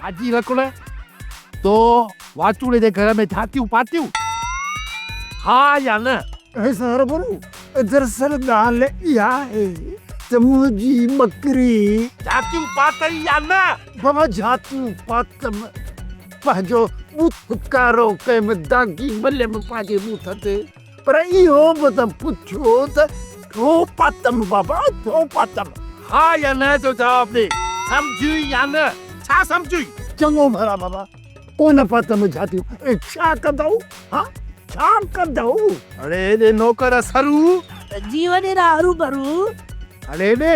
حاجي لڪڙ، تو واچوڙي جي گهر ۾ جهاتيون پاتيون؟ ها يا نه؟ هرڀرو، دراصل ڳالهه اها آهي ته منهنجي ٻڪري. جهاتيون پاتئي يا نه؟ بابا جهاتيون پاتم، پنهنجو ٻوٿ ڪارو ڪيم، داغي مليم پنهنجي ٻوٿ تي، پر اهو به ته پڇو ته ڇو پاتم بابا ڇو پاتم؟ ها يا نه جو جواب ڏي، سمجهيئي يا نه؟ ڇا سمجهيئي؟ چڱو ڀلا بابا، ڪونه پاتم جهاتيون، ڇا ڪندؤ؟ ها ڇا ڪندؤ؟ اڙي هيڏي نوڪر سرو. جي وڏيرا هروڀرو. اڙي هيڏي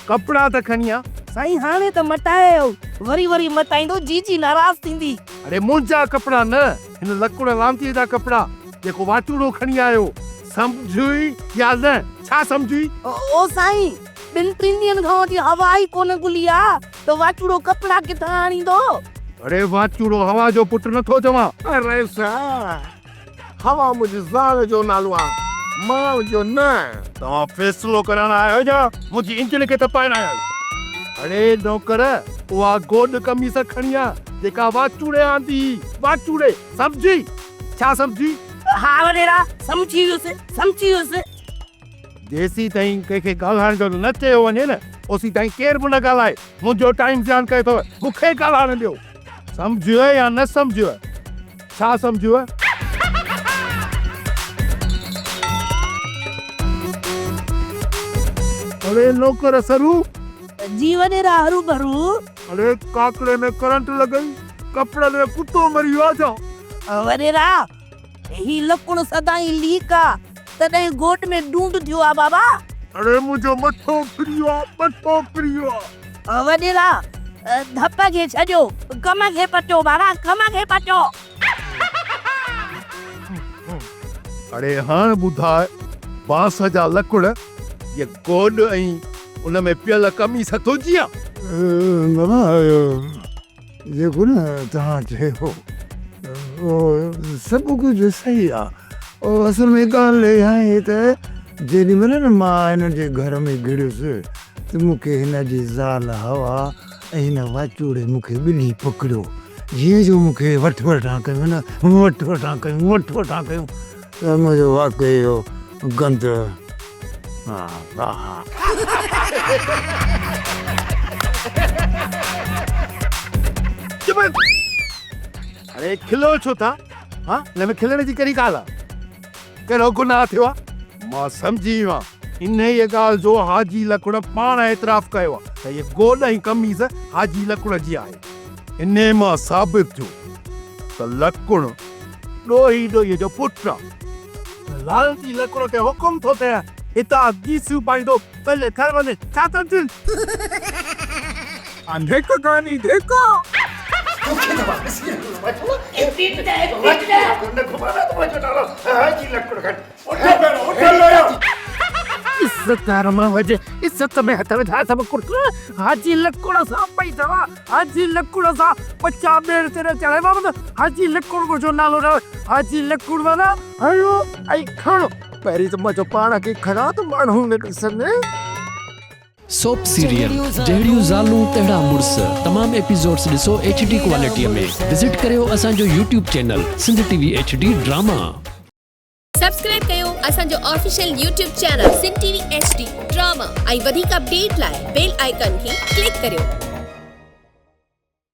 ڪپڙا ته کڻي آ. سائين هاڻي ته مٽائي آيو، وري وري مٽائيندو جيجي ناراض ٿيندي. اڙي منهنجا ڪپڙا نه، هن لڪڙ لانتيء جا ڪپڙا، جيڪو واچوڙو کڻي آيو. سمجهيئي يا نه؟ ڇا سمجهيئي؟ او سائين، ٻن ٽن ڏينهن کان وٺي هوا ئي ڪونه گهلي آ ته واچوڙو ڪپڙا ڪٿان آڻيندو؟ اڙي واچوڙو هوا جو پٽ نٿو چوان. رئيس، هوا منهنجي زال جو نالو آ، ماء جو نه. توهان فيصلو ڪرڻ آيا آهيو يا منهنجي انجڻ کي تپائڻ آيا آهيو؟ اڙي نوڪر، اها گوڏ قميص کڻي آ، جيڪا واچوڙي آندي هئي، واچوڙي، سمجهي؟ ڇا سمجهي؟ ها وڏيرا، سمجهي ويس، سمجهي ويس. جيسيتائين ڪنهن کي ڳالهائڻ جو نه چيو وڃي نه، اوسيتائين ڪير به نه ڳالهائي. منهنجو ٽائيم زيان ڪيو اٿو، مون کي ڳالهائڻ ڏيو. سمجهيو يا نه سمجهيو؟ ڇا سمجهيو؟ اڙي نوڪر سرو! جي وڏيرا هروڀرو. اڙي ڪاڪڙي ۾ ڪرنٽ لڳئي، ڪپڙن ۾ ڪتو مري ويو آ ڇا؟ وڏيرا! هي لڪڻ سدائين ليڪ آ، تڏهن گهوٽ ۾ ڊونڊ ٿيو آ بابا. اڙي منهنجو مٿو ڦري ويو آ، مٿو ڦري ويو آ. وڏيرا، ڌپ کي ڇڏيو، ڪم کي پٽيو بابا، ڪم کي پٽيو. اڙي هاڻ ٻڌاء، بانس جا لڪڙ، هيء گوڏ ۽ ان ۾ پيل قميص تنهنجي آ؟ بابا، جيڪو نه توهان چيو اهو سڀ ڪجهه صحيح آ. اصل ۾ ڳالهه اها آهي ته جيڏي مهل نه مان هن جي گهر ۾ گهڙيس ته مون کي هن جي زال حوا ۽ هن واچوڙي مون کي ٻنهي پڪڙيو. جيئن جو مون کي وٺ وٺان ڪيون نه وٺ وٺان ڪيون وٺ وٺان ڪيون ته منهنجو واقعي اهو گند ها ها. اڙي کلو ڇو ٿا؟ ها هن ۾ کلڻ جي ڪهڙي ڳالهه آ؟ ڪهڙو گناهه ٿيو آ؟ مان سمجهي ويو آهيان انهيء ڳالهه جو حاجي لڪڙ پاڻ اعتراف ڪيو آ ته هيء گوڏ ۽ قميص حاجي لڪڙ جي آهي. انهيء مان ثابت ٿيو ته لڪڙ ڏوهي ڏوهيء جو پٽ آ. لالچي لڪڙ کي حڪم ٿو ٿئي هتان گيسيون پائيندو پنهنجي گهر وڃي. ڇا سمجهين؟ ڌڪ ڪاني ڌڪ. عزت وارو ماڻهو هجي عزت ۾ هٿ وڌا سڀ ڪٽ حاجي لڪڙ سان پئي اٿو حاجي لڪڙ سان ٻچا ٻيڙ تي نه چڙهي بابت حاجي لڪڙ جو نالو نه حاجي لڪڙ معنيٰ هڻو ۽ کڻو پهرين ته مان چيو پاڻ کي کڻان ته ماڻهو نه ڏسن. سوپ سيريل جهڙيون زالون تهڙا مڙس تمام ايپيسوڊس ڏسو ايڇ ڊي ڪوالٽي ۾ وزٽ ڪريو اسان جو YouTube channel Sindh T V H D drama. Subscribe ڪيو اسان جو official YouTube channel Sindh T V H D drama ۽ وڌيڪ اپڊيٽ لاء بيل آئيڪان کي ڪلڪ ڪريو.